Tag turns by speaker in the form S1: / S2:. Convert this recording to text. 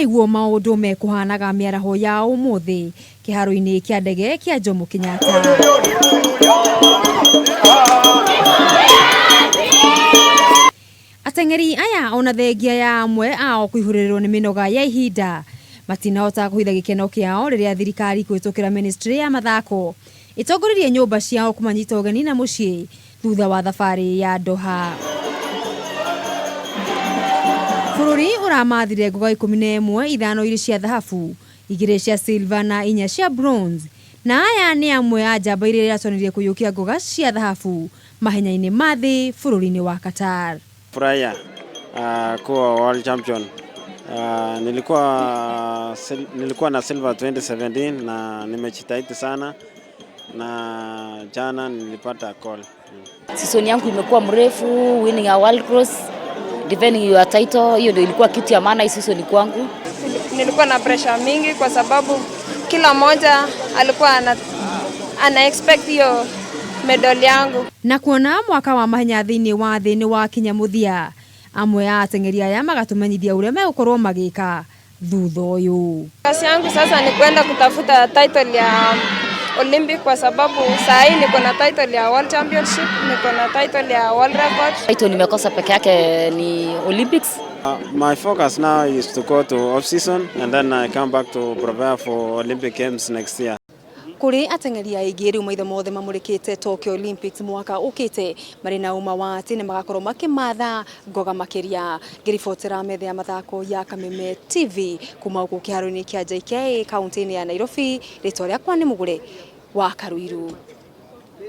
S1: nĩguo maũndũ mekũhanaga mĩaraho ya ũmũthĩ kĩharo-inĩ kĩa ndege kĩa Jomo Kenyatta. Ateng'eri aya ona thengia ya amwe ao kũihũrĩrĩrwo nĩ mĩnoga ya ihinda matinahota kũhitha gĩkeno kĩao rĩrĩa thirikari kũhĩtũkĩra ministry ya mathako ĩtongoririe nyũmba ciao kũmanyita ũgeni na mũciĩ thutha wa thabarĩ ya Doha. Bũrũri ũramathire ngoga 11, ithano irĩ cia thahabu, igĩrĩ cia silver na inya cia bronze. Na aya nĩ amwe a njamba iria iratonire kũiyũkia ngoga cia thahabu mahenya-inĩ ma thĩ bũrũri-inĩ wa Qatar.
S2: Furahia kuwa world champion. Nilikuwa na silver 2017 na nimejitahidi sana na jana nilipata gold.
S3: Season yangu imekuwa mrefu, winning a world cross, defending your title, hiyo ndio ilikuwa kitu ya maana hii season kwangu.
S4: Nilikuwa na pressure mingi kwa sababu kila mmoja alikuwa ana expect hiyo medal yangu.
S1: Na kuona mwaka wa mahenya thĩinĩ wa thĩ nĩ wakinya mũthia, amwe a ateng'eri aya magatũmenyithia ũrĩa megũkorwo magĩka thutha ũyũ.
S4: Kazi yangu sasa ni kwenda kutafuta title ya Olympic kwa sababu saa hii niko na title ya World Championship, niko na title ya World Record.
S3: Title nimekosa peke yake ni Olympics.
S2: My focus now is to go to off season and then I come back to prepare for Olympic Games next year.
S1: Kũrĩ ateng'eri aingĩ rĩu maitho mothe mamũrĩkĩte Tokyo Olympics mwaka ũkĩte, marĩ na ũma wa atĩ nĩ magakorwo makĩmatha ngoga makĩria. Ngĩribotera metha ya mathako ya Kameme TV kuma gũkũ kĩharo-inĩ kĩa JKIA kaunti-inĩ ya Nairobi, rĩtwa rĩakwa nĩ Mũgũre wa Karuiru.